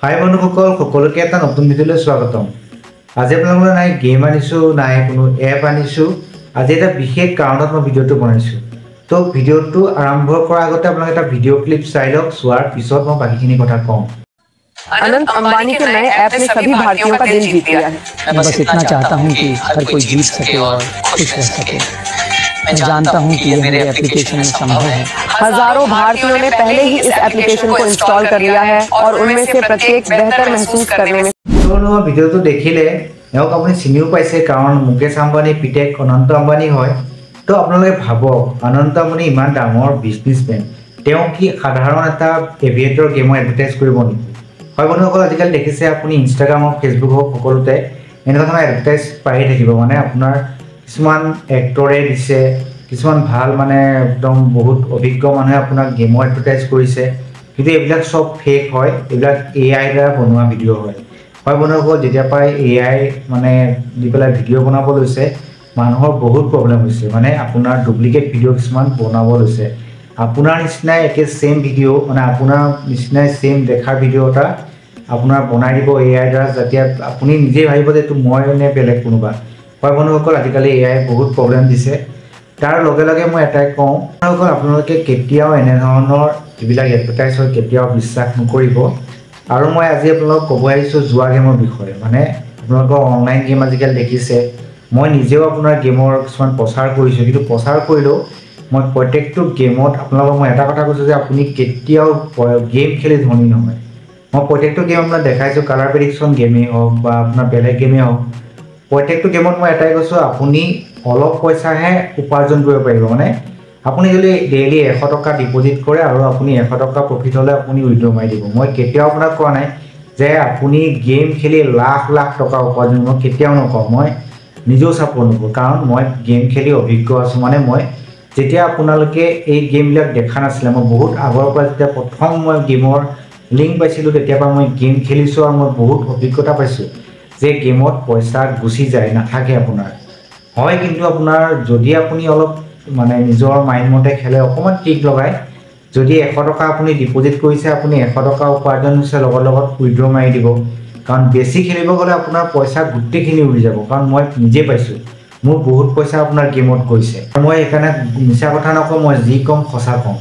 হাই বন্ধুসকল, সকলোকে এটা নতুন ভিডিঅ'লৈ স্বাগতম। আজি আপোনালোকৰ নাই গেম আনিছোঁ, নাই কোনো এপ আনিছোঁ। আজি এটা বিশেষ কাৰণত মই ভিডিঅ'টো বনাইছোঁ। তো ভিডিঅ'টো আৰম্ভ কৰাৰ আগতে আপোনালোকে এটা ভিডিঅ' ক্লিপ চাই লওক, চোৱাৰ পিছত মই বাকীখিনি কথা কওঁ। अनंत अंबानी के नए ऐप ने सभी भारतीयों का दिल जीत लिया है। मैं बस इतना चाहता हूँ कि हर कोई जीत सके और खुश रह सके। मैं जानता हूँ कि ये मेरे एप्लीकेशन में संभव है। हजारों भारतीयों ने पहले ही इस एप्लीकेशन को इंस्टॉल कर लिया है और उनमें से प्रत्येक बेहतर महसूस करने में তো নহয়, ভিডিঅ'টো দেখিলে এওঁক আপুনি চিনিও পাইছে, কাৰণ মুকেশ আম্বানীৰ পিতেক অনন্ত আম্বানী হয়। তো আপোনালোকে ভাবক, অনন্ত আম্বানী ইমান ডাঙৰ বিজনেছমেন, তেওঁ কি সাধাৰণ এটা এভিয়েটৰ গেমৰ এডভাৰটাইজ কৰিব নেকি? হয় বন্ধুসকল, আজিকালি দেখিছে আপুনি ইনষ্টাগ্ৰাম হওক, ফেচবুক হওক, সকলোতে এনেকুৱা ধৰণৰ এডভাৰটাইজ পাই থাকিব। মানে আপোনাৰ কিছুমান এক্টৰে দিছে, কিছুমান ভাল মানে একদম বহুত অভিজ্ঞ মানুহে আপোনাক গেমৰ এডভাৰটাইজ কৰিছে, কিন্তু এইবিলাক চব ফেক হয়, এইবিলাক এ আইৰ দ্বাৰা বনোৱা ভিডিঅ' হয়। হয় বন্ধুসকল, যেতিয়াৰ পৰাই এ I মানে দি পেলাই ভিডিঅ' বনাব লৈছে, মানুহৰ বহুত প্ৰব্লেম হৈছে। মানে আপোনাৰ ডুপ্লিকেট ভিডিঅ' কিছুমান বনাব লৈছে, আপোনাৰ নিচিনাই একে ছেইম ভিডিঅ', মানে আপোনাৰ নিচিনাই ছেইম দেখাৰ ভিডিঅ' এটা আপোনাৰ বনাই দিব এ আইৰ দ্বাৰা, যেতিয়া আপুনি নিজেই ভাবিব যে এইটো মই নে বেলেগ কোনোবা। হয় বন্ধুসকল, আজিকালি এ I বহুত প্ৰব্লেম দিছে। তাৰ লগে লগে মই এটাই কওঁ বন্ধুসকল, আপোনালোকে কেতিয়াও এনেধৰণৰ যিবিলাক এডভাৰটাইজ হয় কেতিয়াও বিশ্বাস নকৰিব। আৰু মই আজি আপোনালোকক ক'ব আহিছোঁ জুৱা গেমৰ বিষয়ে। মানে আপোনালোকৰ অনলাইন গেম আজিকালি দেখিছে, মই নিজেও আপোনাৰ গেমৰ কিছুমান প্ৰচাৰ কৰিছোঁ, কিন্তু প্ৰচাৰ কৰিলেও মই প্ৰত্যেকটো গেমত আপোনালোকক মই এটা কথা কৈছোঁ যে আপুনি কেতিয়াও গেম খেলি ধনী নহয়। মই প্ৰত্যেকটো গেম আপোনাক দেখাইছোঁ, কালাৰ প্ৰেডিকশ্যন গেমেই হওক বা আপোনাৰ বেলেগ গেমেই হওক, প্ৰত্যেকটো গেমত মই এটাই কৈছোঁ, আপুনি অলপ পইচাহে উপাৰ্জন কৰিব পাৰিব। মানে আপুনি যদি ডেইলি 100 টকা ডিপ'জিট কৰে আৰু আপুনি 100 টকা প্ৰফিট হ'লে আপুনি উইড্ৰ' মাৰি দিব। মই কেতিয়াও আপোনাক কোৱা নাই যে আপুনি গেম খেলি লাখ লাখ টকা উপাৰ্জন, মই কেতিয়াও নকওঁ, মই নিজেও ছাপোৰ্ট নকৰোঁ, কাৰণ মই গেম খেলি অভিজ্ঞ আছোঁ। মানে মই যেতিয়া আপোনালোকে এই গেমবিলাক দেখা নাছিলে, মই বহুত আগৰ পৰা যেতিয়া প্ৰথম মই গেমৰ লিংক পাইছিলোঁ, তেতিয়াৰ পৰা মই গেম খেলিছোঁ আৰু মই বহুত অভিজ্ঞতা পাইছোঁ যে গেমত পইচা গুচি যায়, নাথাকে আপোনাৰ। হয়, কিন্তু আপোনাৰ যদি আপুনি অলপ মানে নিজৰ মাইণ্ড মতে খেলে, অকণমান ট্ৰিক লগাই, যদি 100 টকা আপুনি ডিপ'জিট কৰিছে, আপুনি 100 টকা উপাৰ্জন হৈছে, লগত লগত উইড্ৰ' মাৰি দিব। কাৰণ বেছি খেলিব গ'লে আপোনাৰ পইচা গোটেইখিনি উৰি যাব। কাৰণ মই নিজে পাইছোঁ, মোৰ বহুত পইচা আপোনাৰ গেমত গৈছে। মই সেইকাৰণে মিছা কথা নকওঁ, মই যি ক'ম সঁচা কওঁ।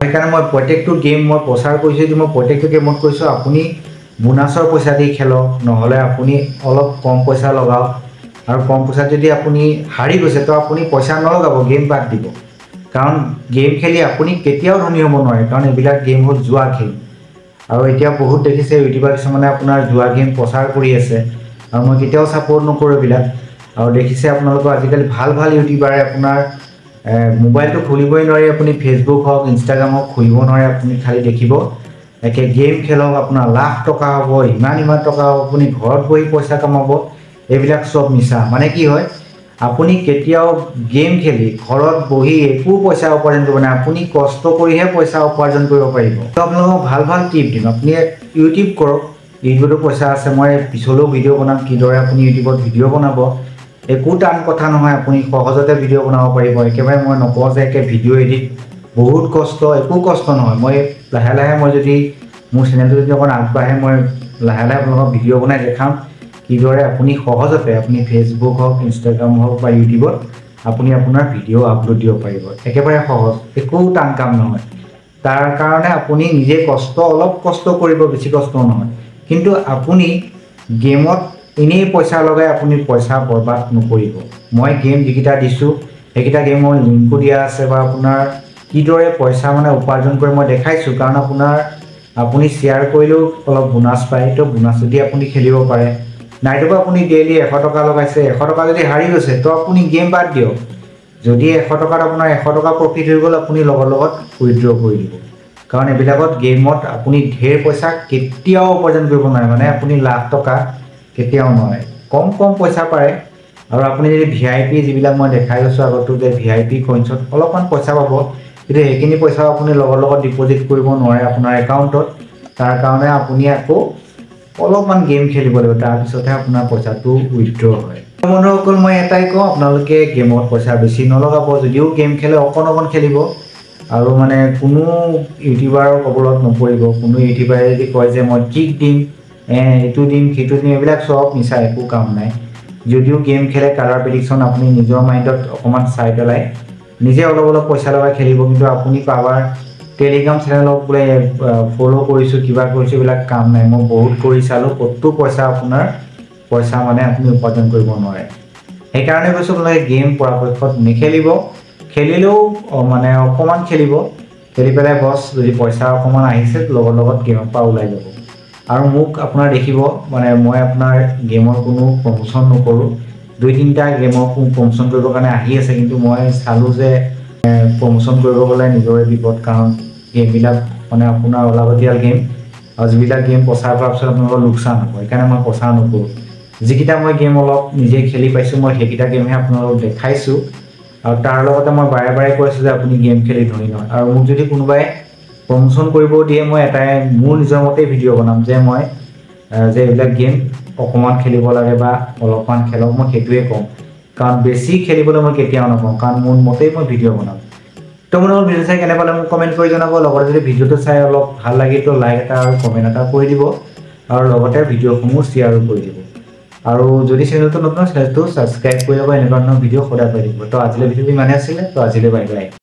সেইকাৰণে মই প্ৰত্যেকটো গেম মই প্ৰচাৰ কৰিছোঁ, যদি মই প্ৰত্যেকটো গেমত কৈছোঁ আপুনি বোনাছৰ পইচা দি খেলক, নহ'লে আপুনি অলপ কম পইচা লগাওক। আৰু কম পইচাত যদি আপুনি হাৰি গৈছে, তো আপুনি পইচা নলগাব, গেম বাদ দিব। কাৰণ গেম খেলি আপুনি কেতিয়াও ধনী হ'ব নোৱাৰে, কাৰণ এইবিলাক গেম হ'ল জুৱা খেল। আৰু এতিয়া বহুত দেখিছে ইউটিউবাৰ কিছুমানে আপোনাৰ জুৱা গেম প্ৰচাৰ কৰি আছে, আৰু মই কেতিয়াও ছাপোৰ্ট নকৰোঁ এইবিলাক। আৰু দেখিছে আপোনালোকৰ আজিকালি ভাল ভাল ইউটিউবাৰে আপোনাৰ মোবাইলটো খুলিবই নোৱাৰি, আপুনি ফেচবুক হওক, ইনষ্টাগ্ৰাম হওক খুলিব নোৱাৰে, আপুনি খালি দেখিব একে গেম খেলক, আপোনাৰ লাখ টকা হ'ব, ইমান ইমান টকা হ'ব, আপুনি ঘৰত বহি পইচা কামাব। এইবিলাক চব মিছা। মানে কি হয়, আপুনি কেতিয়াও গেম খেলি ঘৰত বহি একো পইচা উপাৰ্জন কৰিব নোৱাৰে, আপুনি কষ্ট কৰিহে পইচা উপাৰ্জন কৰিব পাৰিব। তো আপোনালোকক ভাল ভাল টিপ দিম, আপুনি ইউটিউব কৰক, ইউটিউবতো পইচা আছে। মই পিছলৈও ভিডিঅ' বনাম কিদৰে আপুনি ইউটিউবত ভিডিঅ' বনাব, একো টান কথা নহয়, আপুনি সহজতে ভিডিঅ' বনাব পাৰিব। একেবাৰে মই নকওঁ যে একে ভিডিঅ' এডিট বহুত কষ্ট, একো কষ্ট নহয়। মই লাহে লাহে মই যদি মোৰ চেনেলটো যদি অকণ আগবাঢ়ে, মই লাহে লাহে আপোনালোকক ভিডিঅ' বনাই দেখাম কিদৰে আপুনি সহজতে আপুনি ফেচবুক হওক, ইনষ্টাগ্ৰাম হওক বা ইউটিউবত আপুনি আপোনাৰ ভিডিঅ' আপলোড দিব পাৰিব। একেবাৰে সহজ, একো টান কাম নহয়। তাৰ কাৰণে আপুনি নিজে কষ্ট অলপ কষ্ট কৰিব, বেছি কষ্ট নহয়। কিন্তু আপুনি গেমত এনেই পইচা লগাই আপুনি পইচা বৰবাদ নকৰিব। মই গেম যিকেইটা দিছোঁ সেইকেইটা গেমৰ লিংকো দিয়া আছে, বা আপোনাৰ কিদৰে পইচা মানে উপাৰ্জন কৰে মই দেখাইছোঁ। কাৰণ আপোনাৰ আপুনি শ্বেয়াৰ কৰিলেও অলপ বোনাছ পায়, তো বোনাছ দি আপুনি খেলিব পাৰে। নাইতুবা আপুনি ডেইলি 100 টকা লগাইছে, 100 টকা যদি হাৰি গৈছে, তো আপুনি গেম বাদ দিয়ক। যদি 100 টকাত আপোনাৰ 100 টকা প্ৰফিট হৈ গ'ল, আপুনি লগত লগত উইড্ৰ' কৰি দিব। কাৰণ এইবিলাকত গেমত আপুনি ঢেৰ পইচা কেতিয়াও উপাৰ্জন কৰিব নোৱাৰে, মানে আপুনি লাখ টকা কেতিয়াও নোৱাৰে, কম কম পইচা পাৰে। আৰু আপুনি যদি ভি আই পি যিবিলাক মই দেখাই গৈছোঁ আগতো যে ভি আই পি কইনছত অলপমান পইচা পাব, কিন্তু সেইখিনি পইচাও আপুনি লগত লগত ডিপ'জিট কৰিব নোৱাৰে আপোনাৰ একাউণ্টত। তাৰ কাৰণে আপুনি আকৌ অলপমান গেম খেলিব লাগিব, তাৰপিছতহে আপোনাৰ পইচাটো উইড্ৰ' হয়। বন্ধুসকল, মই এটাই কওঁ, আপোনালোকে গেমত পইচা বেছি নলগাব, যদিও গেম খেলে অকণ অকণ খেলিব, আৰু মানে কোনো ইউটিউবাৰৰ কবলত নপৰিব। কোনো ইউটিউবাৰে যদি কয় যে মই ট্ৰিক দিম, এইটো দিম সেইটো দিম, এইবিলাক চব মিছা, একো কাম নাই। যদিও গেম খেলে কালাৰ প্ৰেডিকশ্যন আপুনি নিজৰ মাইণ্ডত অকণমান চাই পেলাই নিজে অলপ অলপ পইচা লগাই খেলিব, কিন্তু আপুনি কাৰোবাৰ টেলিগ্ৰাম চেনেলক বোলে ফ'ল' কৰিছোঁ কিবা কৰিছোঁ, এইবিলাক কাম নাই। মই বহুত কৰি চালোঁ, ক'তো পইচা আপোনাৰ পইচা মানে আপুনি উপাৰ্জন কৰিব নোৱাৰে। সেইকাৰণে কৈছোঁ আপোনালোকে গেম পৰাপক্ষত নেখেলিব, খেলিলেও মানে অকণমান খেলিব, খেলি পেলাই বছ যদি পইচা অকণমান আহিছে লগত লগত গেমৰ পৰা ওলাই যাব। আৰু মোক আপোনাৰ দেখিব মানে মই আপোনাৰ গেমৰ কোনো প্ৰমোশ্যন নকৰোঁ, 2-3টা গেমৰ প্ৰমোশ্যন কৰিবৰ কাৰণে আহি আছে, কিন্তু মই চালোঁ যে প্ৰমোশ্যন কৰিব গ'লে নিজৰে বিপদ, কাৰণ গেমবিলাক মানে আপোনাৰ অলাগতিয়াল গেম আৰু যিবিলাক গেম প্ৰচাৰ কৰাৰ পিছত আপোনালোকৰ লোকচান হ'ব, সেইকাৰণে মই প্ৰচাৰ নকৰোঁ। যিকেইটা মই গেম অলপ নিজে খেলি পাইছোঁ মই সেইকেইটা গেমহে আপোনালোকক দেখাইছোঁ। আৰু তাৰ লগতে মই বাৰে বাৰে কৈছোঁ যে আপুনি গেম খেলি ধনী নহয়। আৰু মোক যদি কোনোবাই প্ৰমোশ্যন কৰিব দিয়ে, মই এটাই মোৰ নিজৰ মতেই ভিডিঅ' বনাম যে মই যে এইবিলাক গেম অকণমান খেলিব লাগে বা অলপমান খেলক, মই সেইটোৱে ক'ম, কাৰণ বেছি খেলিবলৈ মই কেতিয়াও নকওঁ, কাৰণ মোৰ মতেই মই ভিডিঅ' বনাম। তো মোৰ ভিডিঅ' চাই কেনে পালে মোক কমেণ্ট কৰি জনাব, লগতে যদি ভিডিঅ'টো চাই অলপ ভাল লাগিল তো লাইক এটা আৰু কমেণ্ট এটা কৰি দিব, আৰু লগতে ভিডিঅ'সমূহ শ্বেয়াৰো কৰি দিব। আৰু যদি চেনেলটো নতুন, চেনেলটো ছাবস্ক্ৰাইব কৰি ল'ব, এনেকুৱা ধৰণৰ ভিডিঅ' সদায় পাই থাকিব। তো আজিলৈ ভিডিঅ'টো ইমানেই আছিলে, তো আজিলৈ বাই বাই।